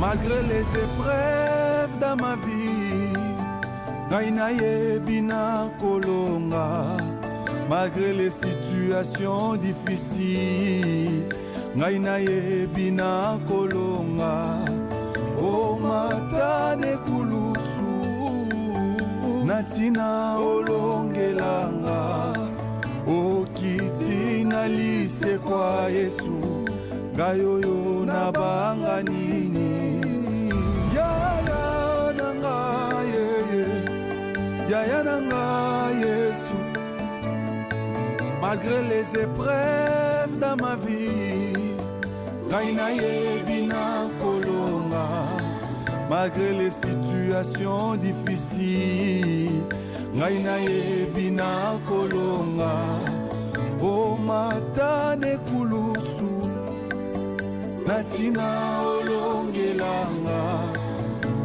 Malgré les épreuves dans ma vie, ngai nayebi na kolonga. Malgré les situations difficiles, ngai nayebi na kolonga. Omata nekulusu na ntina olongelanga, okiti na lisekwa Yesu, ngai oyo nabanga nini? Yaya na ngai yeye, yaya na ngai Yesu. Malgré les épreuves dans ma vie, ngai nayebi na kolonga. Malgré les situations difficiles, ngai nayebi na kolonga. Omata nekulusu na ntina olongelanga,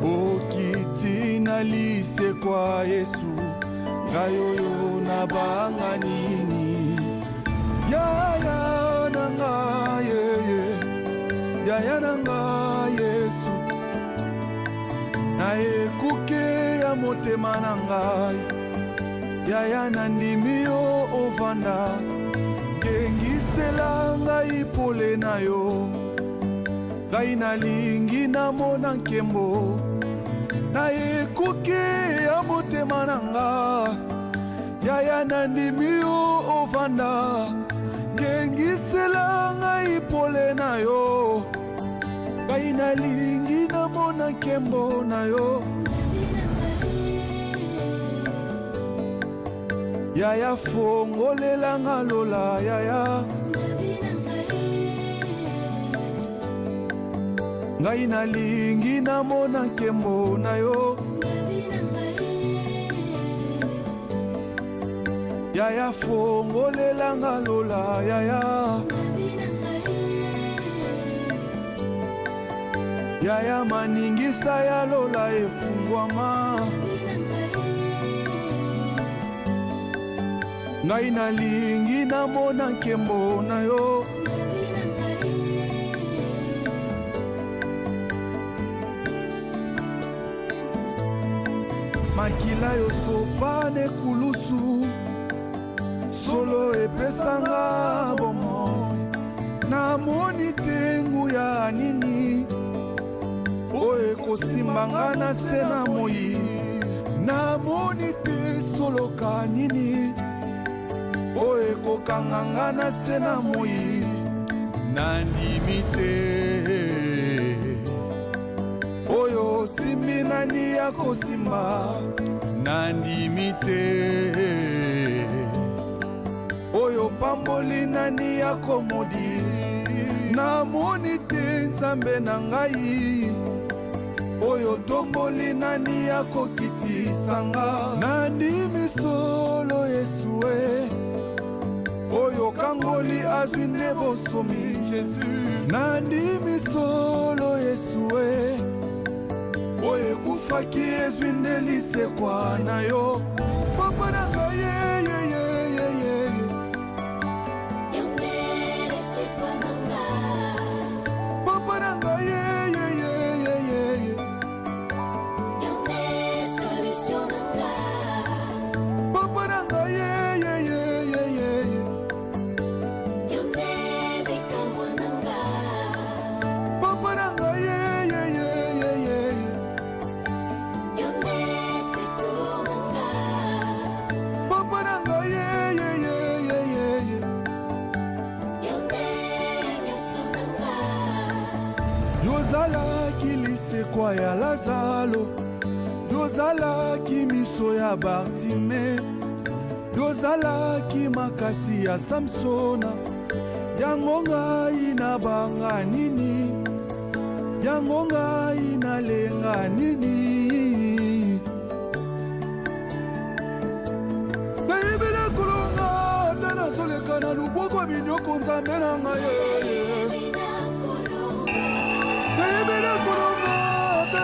okiti na lisekwa Yesu, ngai oyo nabanga nini? Yaya na ngai yeye, yaya na ngai Yesu. Na ekuke ya motema na ngai, yaya, nandimi yo ovanda, ngengisela ngai pole na yo. Ngai nalingi namona nkembo na ekuke ya motema na nga. Yaya, nandimi yo ovanda, ngengisela ngai pole na yo. Ngai nalingi namona nkembo na yo. Yaya, fongolelanga lola, yaya. Ngai nalingi namona nkembo na yo. Yaya, fongolelanga lola, yaya. Yaya, maningisa ya lola efungwama. Ngai nalingi namona nkembo na yo. Makila yosopa nekulusu, solo epesanga bomoi. Namoni te nguya nini oyo ekosimbanga na se na moi. Namoni te soloka nini oyo ekokanganga na se na moi. Nandimi te oyo osimbi nani ya kosimba. Nandimi te oyo pamboli nani ya komodi. Namoni te Nzambe na ngai oyo tomboli nani ya kokitisanga. Nandimi solo Yesu e, oyo kangoli azwi nde bonsomi Jesus. Nandimi solo Yesu e, oyo ekufaki ezwi nde lisekwa na yo. Papa na ngai yeyeyeyeye, papa na ngai yeyeyeyeye, papa na ngai yeyeyeyeye, papa na ngai yeyeyeyeye, papa na ngai yeyeyeyeye. Yozalaki lisekwa ya Lazalo, yozalaki miso ya Bartime, yozalaki makasi ya Samsona. Yango ngai nabanga nini? Yango ngai nalenga nini? Nayebi na kolonga ata nazoleka na loboko ya minyoko. Nzambe na ngai, nayebi na kolonga ata.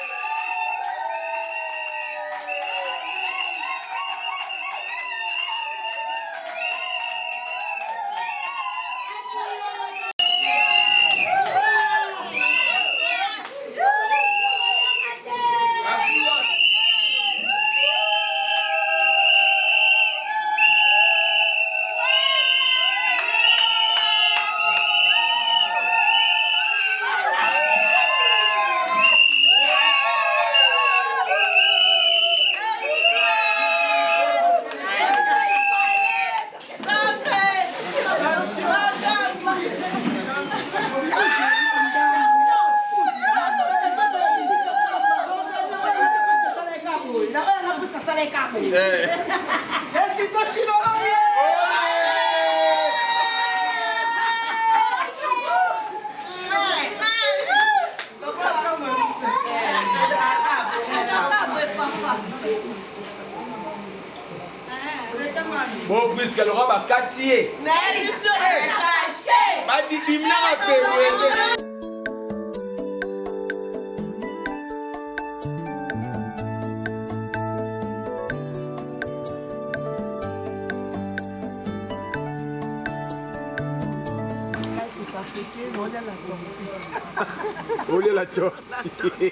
Toseka boye. Esitoshino oye! Bo puisque lokola bakati ye badidimnaka pewe. C'est parce que on a la tortue. Olia la tortue.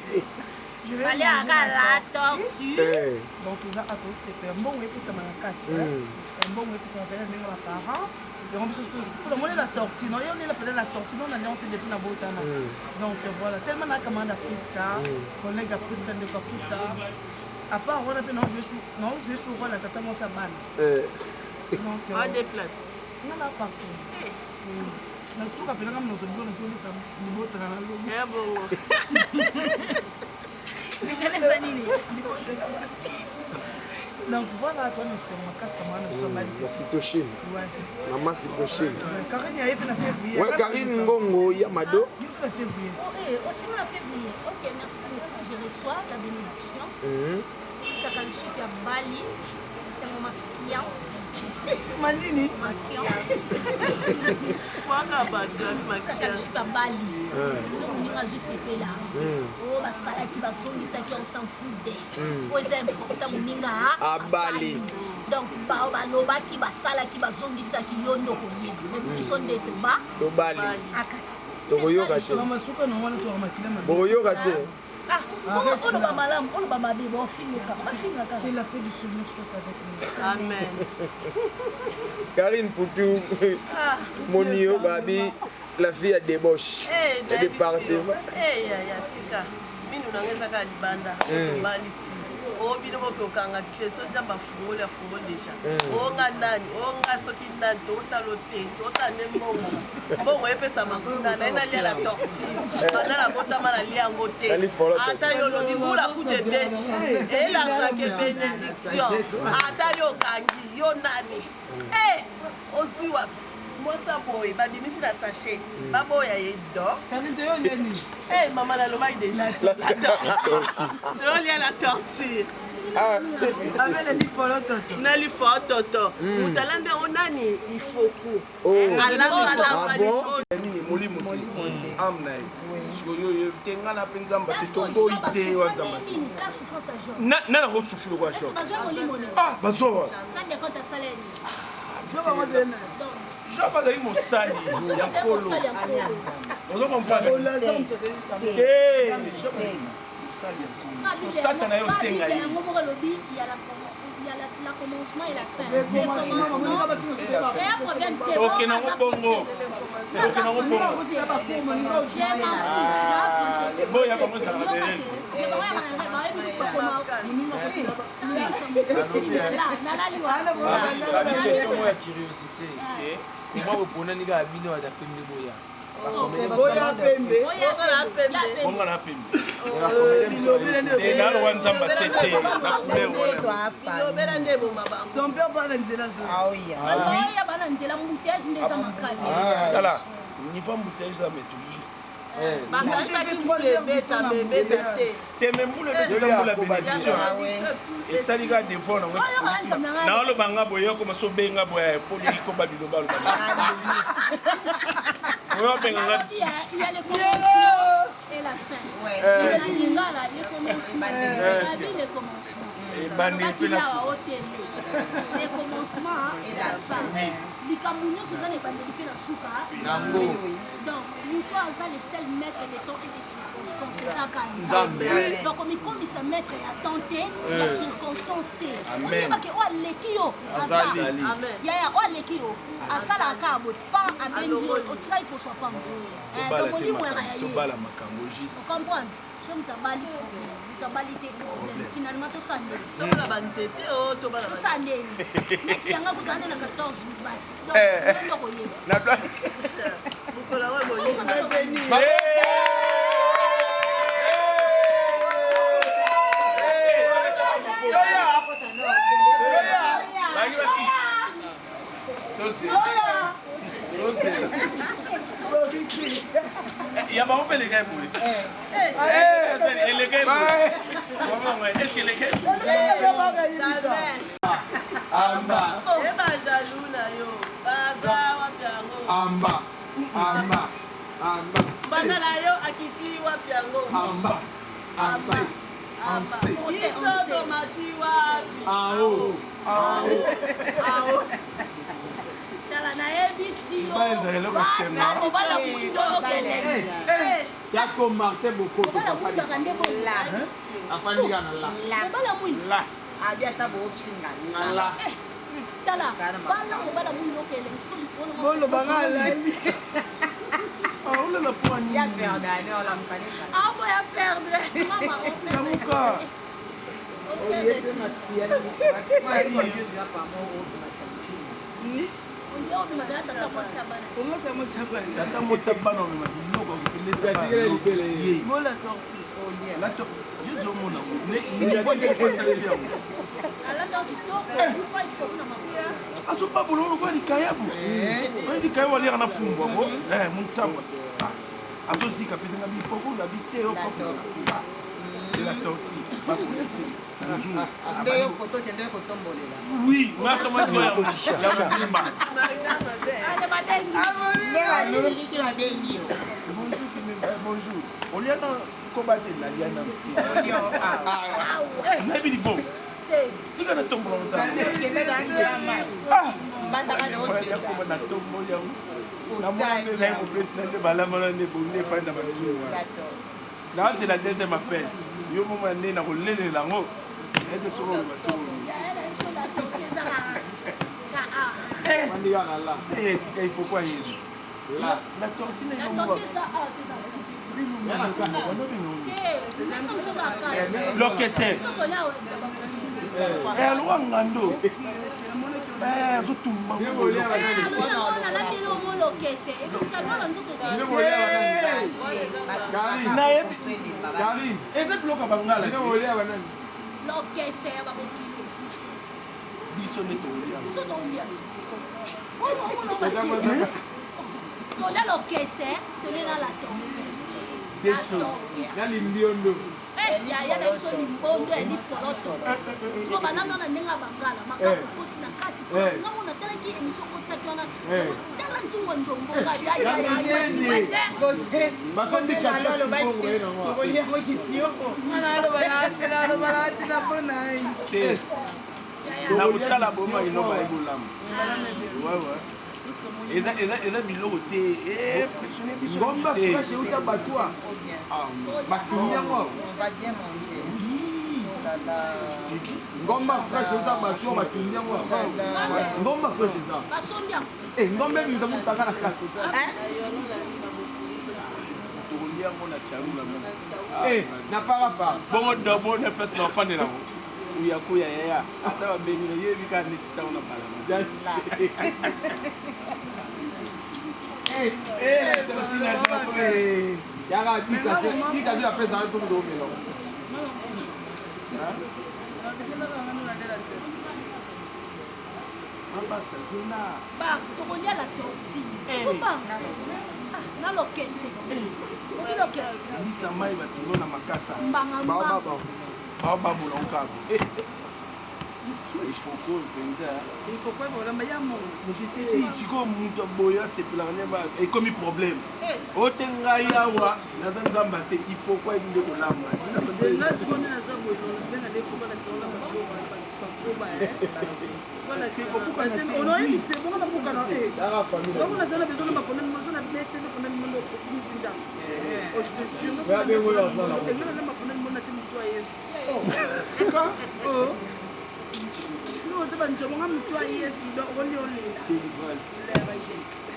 Baliaka la tortue. Eh. Donc toza akosepela mbongo epesama na kati, mbongo epesama pena ndenge baparent yango. Biso mpona moni la tortue, non, yo olela pena la tortue, non, nalia te depuis nabotana. Donc voilà, tellement na camarade ya Priska, collègue ya Priska, ndeko ya Priska. À part wana mpe naojouer sur rôle ya tata mwasi ya bana. Donc nga na partout natuka mpena nga mnozo biloko nakolisa libota na nalobi. Likanisa nini? Donc voilà, toi esengo makasi, camarade na biso abalisi. Sitoshine. Mama Sitoshine. Karine aye mpe na février. Ouais, Karine Ngongo Yamado. Yo mpe na février. Oh, eh, oh, tu m'as février. Ok, merci beaucoup. Je reçois la bénédiction. Jusqu'à Kaluship ya Bali. C'est mon maquillage. Manini. Maquillage. Jusqu'à Kaluship ya Bali. So moninga azwi sepela. Oyo basalaki, bazongisaki, on s'en fout de. Oyo eza important, moninga Abali. Donc bao balobaki, basalaki, bazongisaki, yo nde okoyeba. Mais biso nde toba Tobali. Akasi. Tokoyoka te. Masuka na wana toka makila mabe. Bokoyoka te. Ah, oloba malamu, oloba mabe, bofingaka, bafingaka. Que la paix du Seigneur soit avec nous. Amen. Karine Poutou, Monio Babi, la fille à débauche. Ya département. Yaya, tika minu nanga eza kaka libanda. Obalisi o bino boke okanga clé so Nzambe afungoli, afungoli déjà. Onga nani, onga soki nani, totalo te, totala nde mbongo. Mbongo epesama kuna. Naye nalia la tortue, banda nabotama nalia yango te. Nali folo te. Ata yo olobi mbula kutu ebeti, elasaka bénédiction. Ata yo okangi yo nani, Eh, ozwi wapi mwasa boye babimisi na sachet, baboya ye do. Karine te, yo olia nini? Eh, mama, nalobaki déjà toyolia la tortue. Avec lifolo toto. Na lifo toto, moto alambi yango nani, ifoku. Oh. Alamba. Ah bon? Nini, molimo te, ame na ye. Sikoyo oyo te, nga na mpe Nzambe ase toboyi te wa Nzambe ase na nakosufri lokwa Job. Ah, bazwa Job azali mosali ya Nkolo, ozo comprendre te? Job azali mosali ya Nkolo, Satana ye osenga ye. Yango moko alobi, il y a la commencement et la fin. Le commencement eya problème te. Tokende yango bongo, tokende yango bongo. Boya bango ezalaka derele. Babi, question moko ya curiosité: comment boponani kaka bino bato ya pembe boya? Boya pembe. Bonga na pembe te, nalowa Nzambe ase te na couleur wana. Bilobela nde eboma bango. Son père bana nzela zo. Oya bana nzela, embouteillage nde eza makasi. Tala niveau embouteillage eza, me toyi. Bakasaki mbula ebeta, me ebeta te. Te, me mbula ebeti, eza mbula bénédiction. Esali kaka devoir nango. Naoloba nga boye, okoma so obenga boye po olingi koba biloba aloba oyo obenga nga lisusu. Il y a le commencement et la fin. Na lingala, le commencement. Babi, le commencement. Ebandeli mpe na awa otele, le commencement et la fin. Likambo nyonso eza na ebandeli mpe na suka. Nango. Donc moto aza le seul maître de temps et de circonstance ezaka Nzambe. Donc omikomisa maître ya temps te, ya circonstance te. Oyebake oyo aleki yo aza. Amen. Yaya, oyo aleki yo asalaka kaka boye pan, abendi yo, otikali poswa pamba. Tobala Donc te molimo yaka ya makambo ye. tobala makambo juste. Ocomprendre? So moto abali, problème. Moto abali te, problème. Finalement tosala ndeni? Tobala banzete o tobala. Tosala ndeni? Neti yanga kuta ande na 14 basi, donc ndo koyeba. Na Mokolo yango molimo. Ya bango mpe elekai boye, elekai boye, est-ce elekai? Amba. Eba jaloux na yo baza wapi yango? Amba, amba, amba. Banda na yo akiti wapi yango? Amba, anse, anse. Biso tomati wapi? En haut, en haut. Ao. Tala, nayebisi yo. Ba ezala eloko esengo. Mobala mwindo okende. Yasko Martin Bokoto. Mobala papa. mwindaka nde boye. Afandi kaka na la. Mobala mwindo. La. Abi ata bofinga. Na la. Tala, bala mobala mwindo okende siko likolo. Bolobanga alali. Olela po ani? Ya perdre olamukanisa. Aboya perdre mama. Lamuka. Tata mwasi ya bana. Omota mwasi ya bana. Tata mwasi ya bana omema biloko akokendesa. Yatikela libele ye. Bola tortue. Yozomona. Alata kitoko, kufa ifoku na makosa. Azopabola lokola likayabu. Oyo likayabu aliaka na fumbwa ngo muntsamba azozika mpenza nga bifoko labi te. C'est la tortue, bakoya te na nzungu. Nde yo koto okende kotombolela. Oui, ya mobimba. Ale babengi. Nde basiliki, babengi yo. Bonjour Kimemba, bonjour. Olia na koba te, nalia nano te. Nayebi libongo. Te. Tika na tombola. Okende na nzela mbandaka na okenda. Yakoma na tomboli yango, namoni nde naye kopesi na nde balamana nde bonde efandi na banzungu wana. Naazela deuxième appel yo moma nde na kolelela yango ete soko oloba tomboli. Yaya na biso, la tortue eza ka a. Afandi kaka na la. Te, tika, il faut kwa yezu La. la tortue na La yo. tortue eza a te, eza te, biso mosusu kaka. Lokese. Biso tolia. Alwa ngando azotumba. Bino bolia banani? Nalateli omo lokese ebimisa lwala nzoto. Bino bolia banani? Karine. Nayebi. Karine. Eza biloko ya bangala. Bino bolia banani? Lokese ya babokilo. Biso nde tolia. Biso tolia. Tolia lokese, tolia na la tortue. Deux La choses. tortue. Na limbiondo. Yaya na biso, limbondo ya lifoloto siko banano na ndenge ya bangala makambo okoti na kati. Ngango natalaki émission okotisaki wana, tala ntungo nzomboka. Ya minene. Basombi kafe mbongo ye nango. Okoliango kitio. Nalobala tina mpo na ye. Te, na kotala boma inoba ebolamu. Eza biloko te impressionne biso. Ngomba te. fraîche euti abattoir. Batumbi yango awa. On va bien manger. Oh là là. Ngomba fraîche euti abattoir, batumbi yango awa. Ngomba fraîche eza. Basombi yango. Eh, ngomba ebimisa mosaka na kati. Tokolia yango na charula. Eh, na parapara. Bongo dobo na place na ofandela yango uyakuya yaya ata babengi na yebi kaka neti ntango na balabala. Eh, yaka bikase bikase apesaka biso moto omela. Mabakisa zela. Bar tokolia la tortue fobanga na lokese, oki lokese. Bisa mai batongo na makasa. Mbanga mbanga. Baobaba. Baobabola okabo ifoko mpenza. Ifoko bolamba ya mongo. Sikoyo moto boye asepelaka nde ekomi problème o te. Ngai awa naza nzambe ase ifoko ayebi nde kolamba. Nga sikoyo nde naza boye, benga nde ifoko na olamba bakoba. Onoyebise bongo nabukana. Yaka famille. Bongo naza na besoin na mapona naza na bete nde pona nimondo okumisi Nzambe. Ya bengo oyo asala. Nga naza mapona nimondo natie motu ya Yesu ote banjomonga motu ya Yesu, donc okoli olela. Délivrance.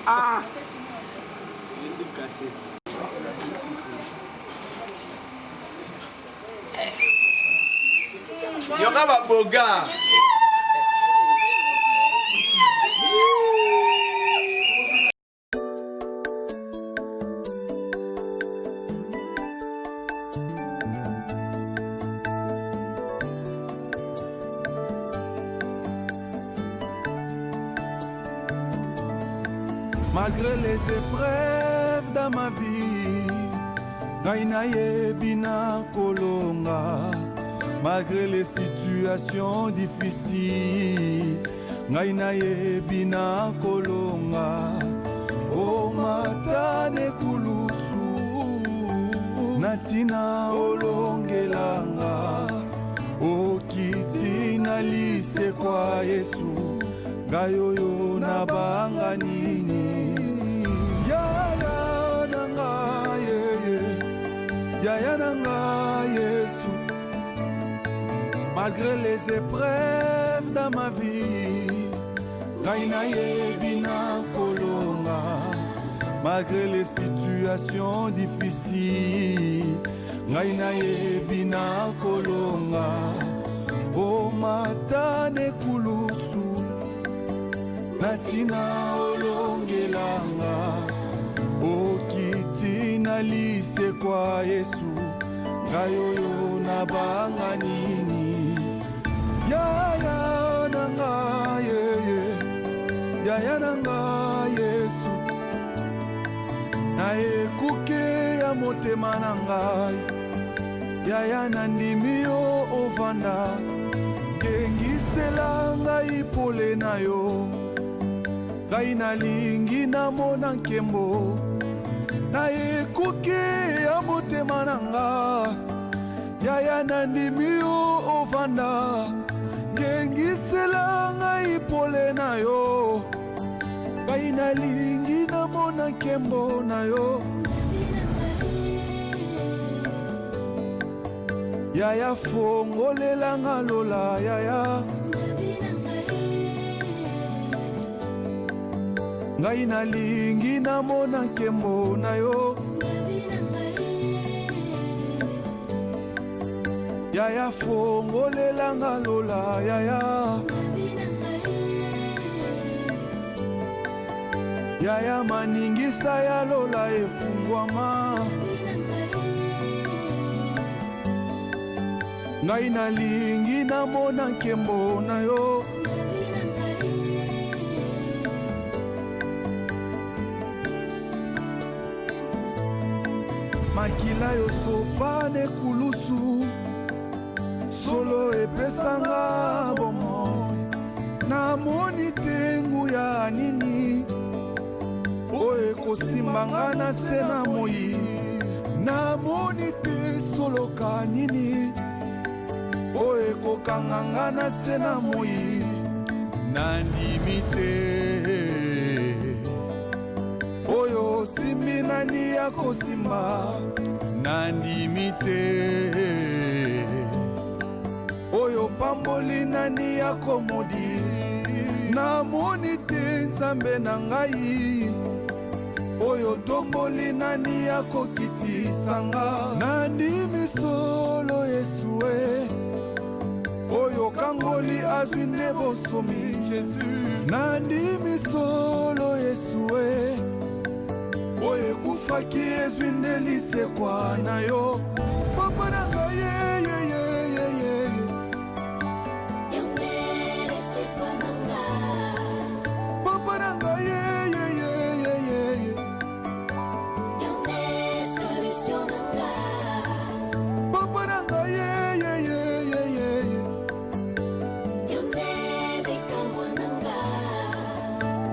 Ah. Laissez casser. Yoka baboga. Malgré les épreuves dans ma vie, ngai nayebi nakolonga. Malgré les situations difficiles, ngai nayebi nakolonga. Omata nekulusu na ntina olongelanga, okiti na lisekwa Yesu, ngai oyo nabanga nini? Yaya na ngai yeye, yaya na ngai Yesu. Malgré les épreuves dans ma vie, ngai nayebi nakolonga. Malgré les situations difficiles, ngai nayebi nakolonga. Omata nekulusu na ntina olongelanga, okiti na lisekwa Yesu, ngai oyo nabanga nini? Yaya na ngai yeye, yaya na ngai Yesu, na ekuke ya motema na ngai, yaya nandimi yo ovanda, ngengisela ngai pole na yo, ngai nalingi namona nkembo na ekuke ya motema na nga, yaya nandimi yo ovanda, ngengisela ngai pole na yo, ngai nalingi namona nkembo na yo. Yaya fongolelanga lola, yaya ngai nalingi namona nkembo na yo, yaya fongolelanga lola, yaya yaya maningisa ya lola efungwama, ngai nalingi namona nkembo na yo. Makila yosopa nekulusu, solo epesanga bomoi, namoni te nguya nini oyo ekosimbanga na se na moi, namoni te soloka nini oyo ekokanganga na se na moi, nandimi te oyo osimbi nani akosimba, nandimi te oyo pamboli nani akomodi, namoni te Nzambe na ngai oyo tomboli nani akokitisanga, nandimi solo Yesu e oyo kangoli azwi nde bonsomi Jésus, nandimi solo Yesu e oyo ekufaki ezwi nde lisekwa na yo, papa na ngai ye ye ye ye ye. Papa na ngai ye ye ye ye ye ye. Papa na ngai ye ye ye ye ye ye.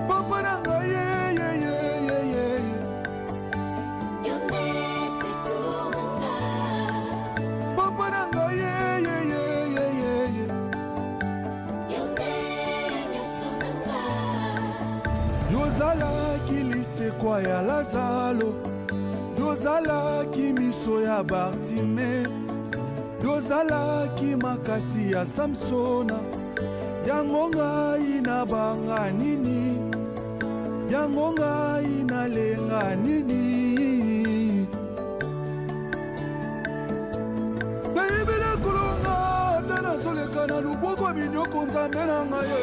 Papa na ngai ye ye ye ye ye ye. Papa na ngai ye ye ye ye ye ye. Yozalaki lisekwa ya Lazalo, yozalaki miso ya Bartime, yozalaki makasi ya Samsona, yango ngai nabanga nini, yango ngai nalenga nini? Nayebi nakolonga ata nazoleka na loboko ya minyoko, Nzambe na ngai ye.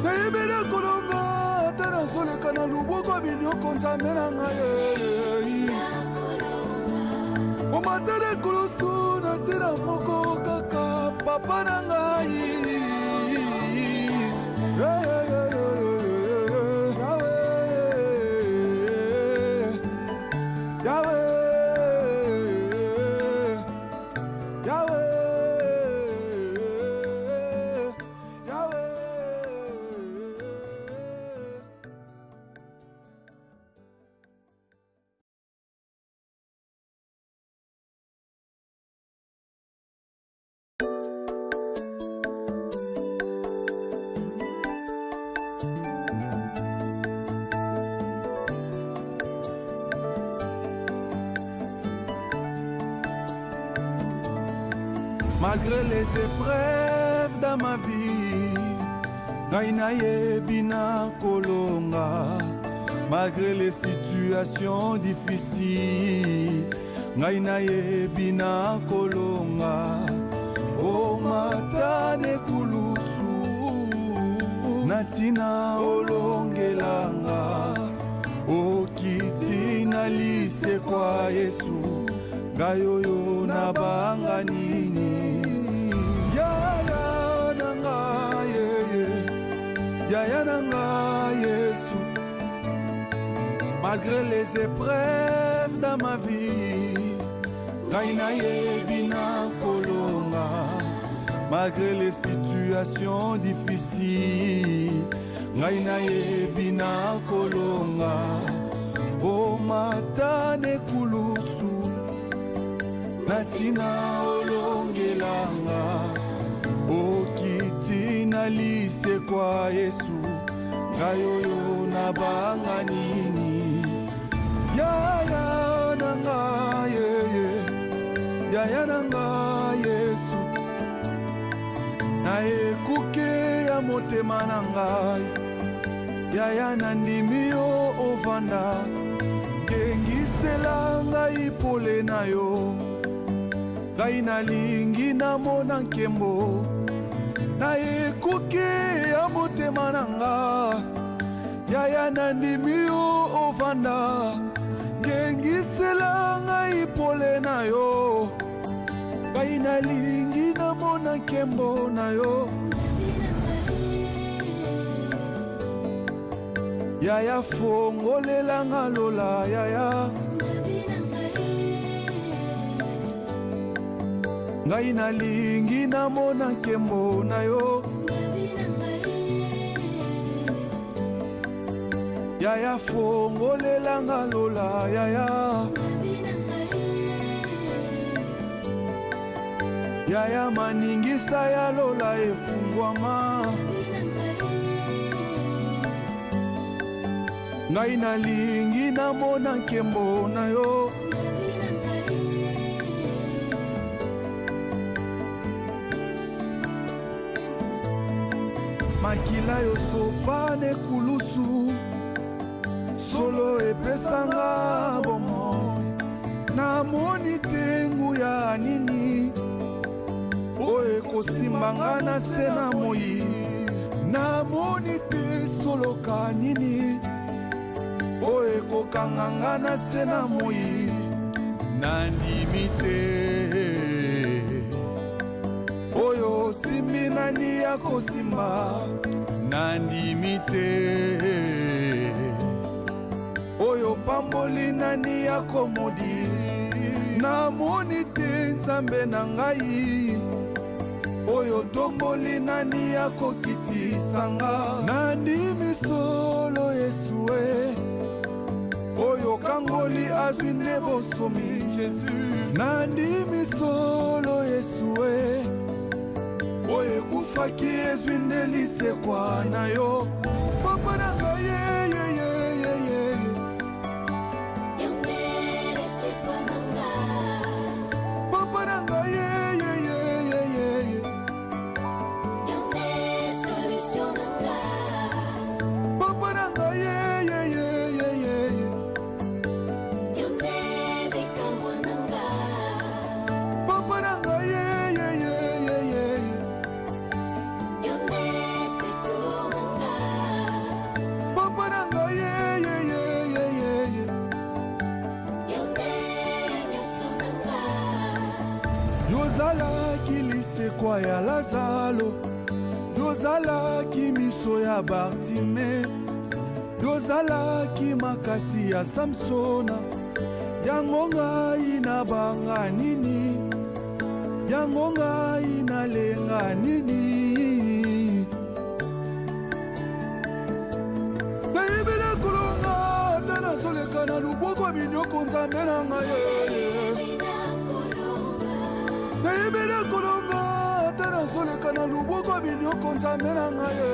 Nayebi nakolonga ata nazoleka na loboko ya minyoko, Nzambe na ngai ye. Omata na ekulusu na ntina moko kaka, papa na ngai. Hey, hey, hey, hey, hey. Malgré les épreuves dans ma vie, ngai nayebi nakolonga. Malgré les situations difficiles, ngai nayebi nakolonga. Omata nekulusu na ntina olongelanga, okiti na lisekwa Yesu, ngai oyo nabanga nini? Yaya na ngai yeye, yaya na ngai Yesu. Malgré les épreuves dans ma vie, ngai nayebi nakolonga. Malgré les situations difficiles, ngai nayebi nakolonga. Omata nekulusu na ntina olongelanga, okiti na lisekwa Yesu, ngai oyo nabanga nini? Yaya na ngai yeye, yaya na ngai Yesu, na ekuke ya motema na ngai, yaya nandimi yo ovanda, ngengisela ngai pole na yo, ngai nalingi namona nkembo na ekuke ya motema na nga, yaya nandimi yo ovanda, ngengisela ngai pole na yo, ngai nalingi namona nkembo na yo. Yaya fongolelanga lola, yaya ngai nalingi namona nkembo na yo, yaya fongolelanga lola, yaya yaya maningisa ya lola efungwama, ngai nalingi namona nkembo na yo. Makila yosopa nekulusu, solo epesanga bomoi, namoni te nguya nini oyo ekosimbanga na se na moi, namoni te soloka nini oyo ekokanganga na se na moi, nandimi te oyo osimbi nani akosimba, nandimi te oyo pamboli nani akomodi, namoni te Nzambe na ngai oyo tomboli nani akokitisanga, nandimi solo Yesu e oyo kangoli azwi nde bonsomi Jésus, nandimi solo Yesu e oyo ekufaki ezwi nde lisekwa na yo, papa na ngai ye ye ye ye ye. Papa na ngai ye ye ye ye ye ye. Papa na ngai ye ye ye ye ye ye. Papa na ngai ye ye ye ye ye ye. Papa na ngai ye ye ye ye ye ye. Yozalaki lisekwa ya Lazalo, yozalaki miso ya Bartime, yozalaki makasi ya Samsona, yango ngai nabanga nini, yango ngai nalenga nini? Nayebi nakolonga ata nazoleka na loboko ya minyoko, Nzambe na ngai ye. Nayebi nakolonga ata nazoleka na loboko ya minyoko, Nzambe na ngai ye.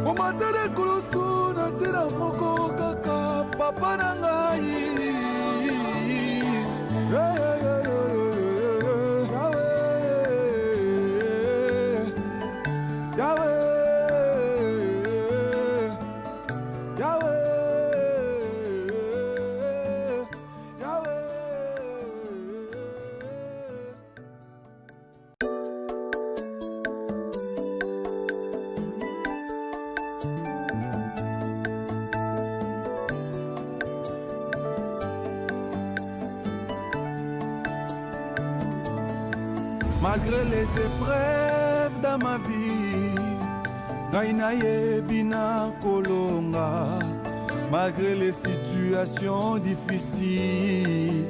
Omata na ekulusu na ntina moko kaka, papa na ngai. Hey, hey, hey, hey, hey. Malgré les épreuves dans ma vie, ngai nayebi na kolonga. Malgré les situations difficiles,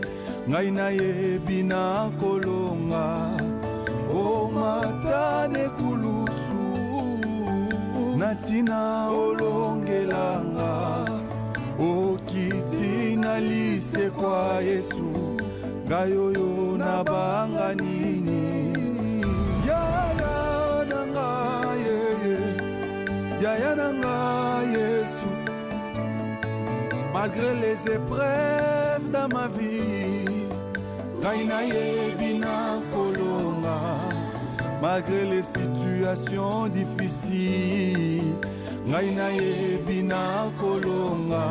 ngai nayebi na kolonga. Omata nekulusu na ntina olongelanga, okiti na lisekwa Yesu, ngai oyo nabanga nini? Yaya na ngai yeye, yaya na ngai Yesu. Malgré les épreuves dans ma vie, ngai nayebi na kolonga. Malgré les situations difficiles, ngai nayebi na kolonga.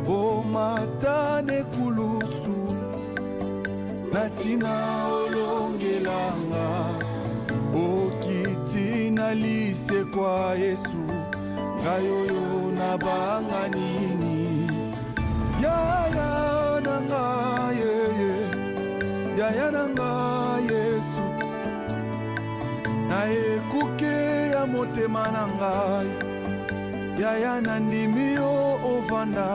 Omata nekulusu na ntina olongelanga, okiti na lisekwa Yesu, ngai oyo nabanga nini? Yaya na ngai yeye, yaya na ngai Yesu, na ekuke ya motema na ngai, yaya nandimi yo ovanda,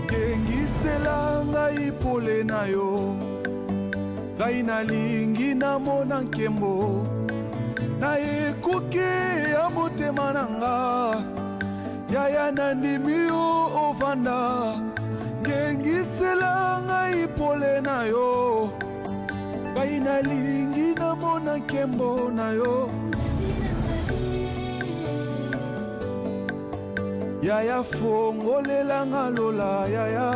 ngengisela ngai pole na yo, ngai nalingi namona nkembo na ekuke ya motema na nga, yaya nandimi yo ovanda, ngengisela ngai pole na yo, ngai nalingi namona nkembo na yo. Yaya fongolelanga lola, yaya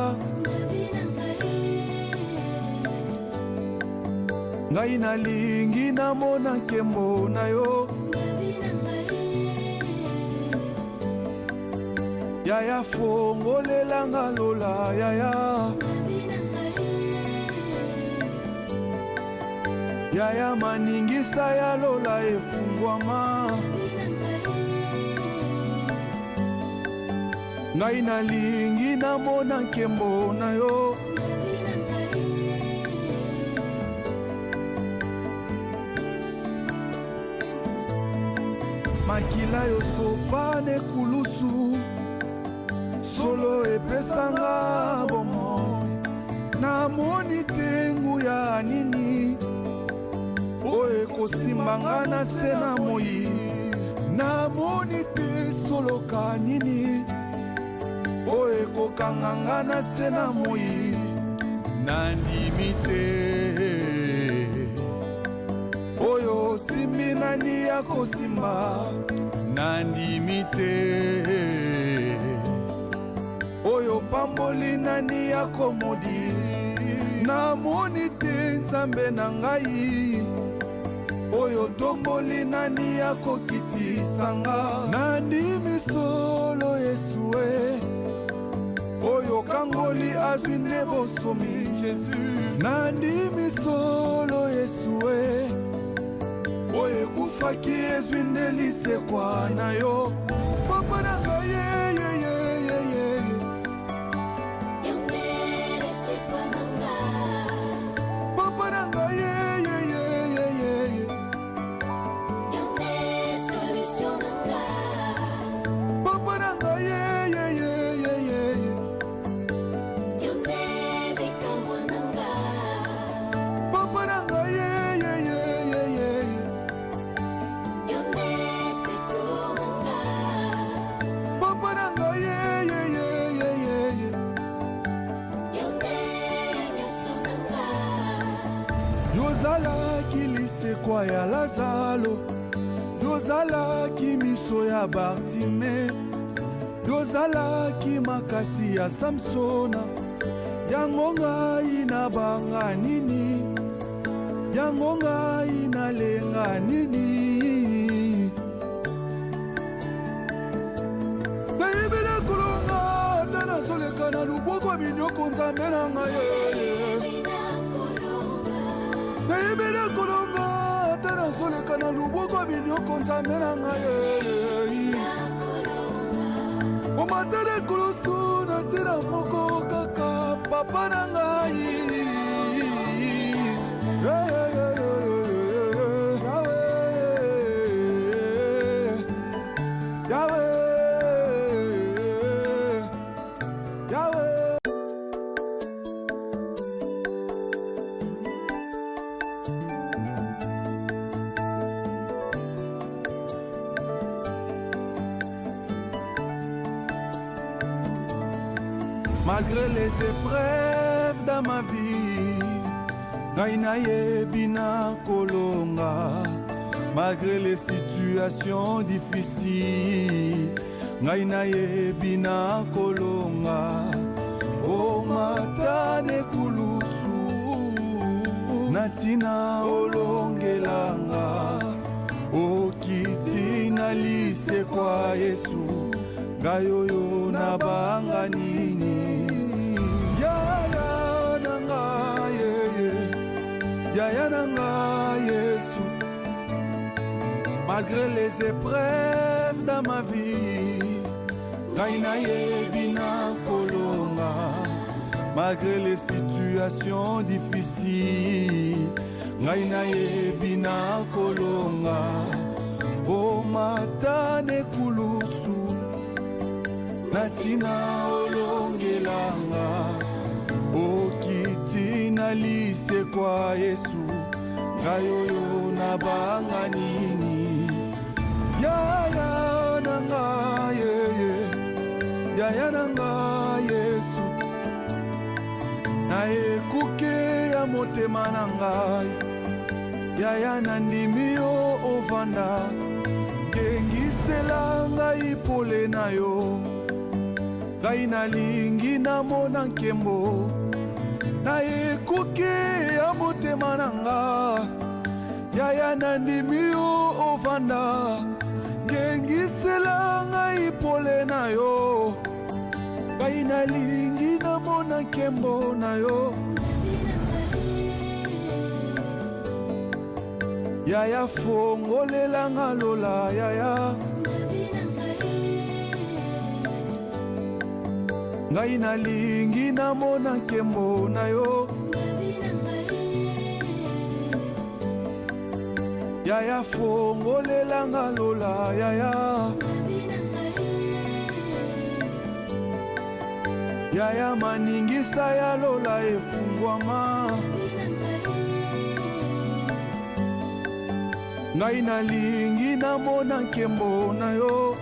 ngai nalingi namona nkembo na yo, yaya fongolelanga lola, yaya yaya maningisa ya lola efungwama, ngai nalingi namona nkembo na yo. Makila yosopa nekulusu, solo epesanga bomoi, namoni te nguya nini oyo ekosimbanga na se na moi, namoni te soloka nini oyo ekokanganga na se na moi, nandimi te oyo osimbi nani akosimba, nandimi te oyo pamboli nani akomodi, namoni te Nzambe na ngai oyo tomboli nani akokitisanga, nandimi solo Yesu e oyo kangoli azwi nde bosomi Jésus, nandimi solo Yesu e oyo ekufaki ezwi nde lisekwa na yo, papa na ngai yeyeyeyeye, papa na ngai yeyeyeyeye, papa na ngai yeyeyeyeye, papa na ngai yeyeyeyeye, papa na ngai yeyeyeyeye. Yozalaki lisekwa ya Lazalo, yozalaki miso ya Bartime, yozalaki makasi ya Samsona, yango ngai nabanga nini, yango ngai nalenga nini? Nayebi na kolonga ata nazoleka na loboko ya minyoko, Nzambe na ngai, nayebi na kolonga ata nazoleka na loboko ya minyoko, Nzambe na ngai, omata na ekulusu na ntina moko kaka, papa na ngai. Malgré les épreuves dans ma vie, ngai nayebi na kolonga. Malgré les situations difficiles, ngai nayebi na kolonga. Omata nekulusu na ntina olongelanga, okiti na lisekwa Yesu, ngai oyo nabanga nini? Yaya na ngai yeye, yaya na ngai Yesu. Malgré les épreuves dans ma vie, ngai nayebi na kolonga. Malgré les situations difficiles, ngai nayebi na kolonga. Omata nekulusu na ntina olongelanga, okiti na lisekwa Yesu, ngai oyo nabanga nini? Yaya na ngai yeye, yaya na ngai Yesu. Na ekuke ya motema na ngai, yaya, nandimi yo ovanda, ngengisela ngai pole na yo. Ngai nalingi namona nkembo na ekuke ya motema na nga. Yaya, nandimi yo ovanda, ngengisela ngai pole na yo. Ngai nalingi namona nkembo na yo. Yaya, fongolelanga lola, yaya. Ngai nalingi namona nkembo na yo. Yaya, fongolelanga lola, yaya. Yaya, maningisa ya lola efungwama. Ngai nalingi namona nkembo na yo.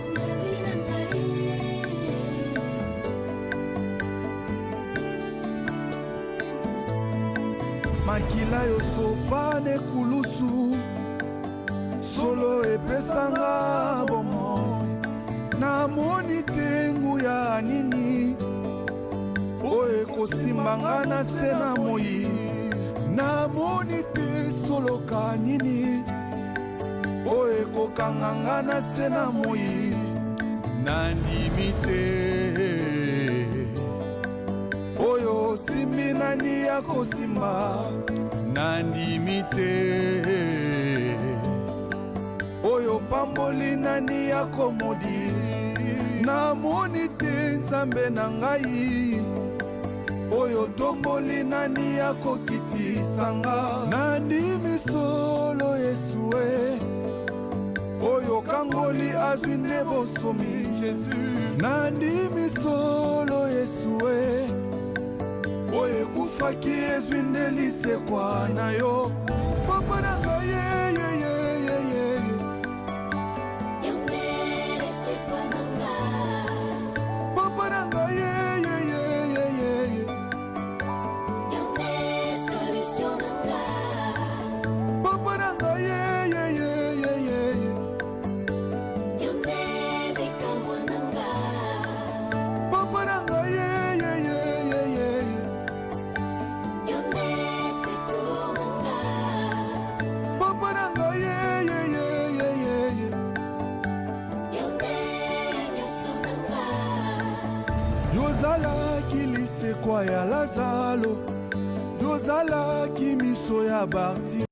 Makila yosopa nekulusu, solo epesanga bomoi. Namoni te nguya nini oyo ekosimbanga na se na moi. Namoni te soloka nini oyo ekokanga nga na se na moi. Nandimi te oyo osimbi nani akosimba. Nandimi te oyo pamboli nani akomodi. Namoni te Nzambe na ngai oyo tomboli nani akokitisanga. Nandimi solo Yesu e, oyo kangoli azwi nde bosomi Jésus. Nandimi solo Yesu e, oyo ekufaki ezwi nde lisekwa na yo. Papa na ngai yeyeyeyeye, papa na ngai yeyeyeyeye, papa na ngai yeyeyeyeye, papa na ngai yeyeyeyeye, papa na ngai yeyeyeyeye. Yozalaki lisekwa ya Lazalo, yozalaki miso ya Barti.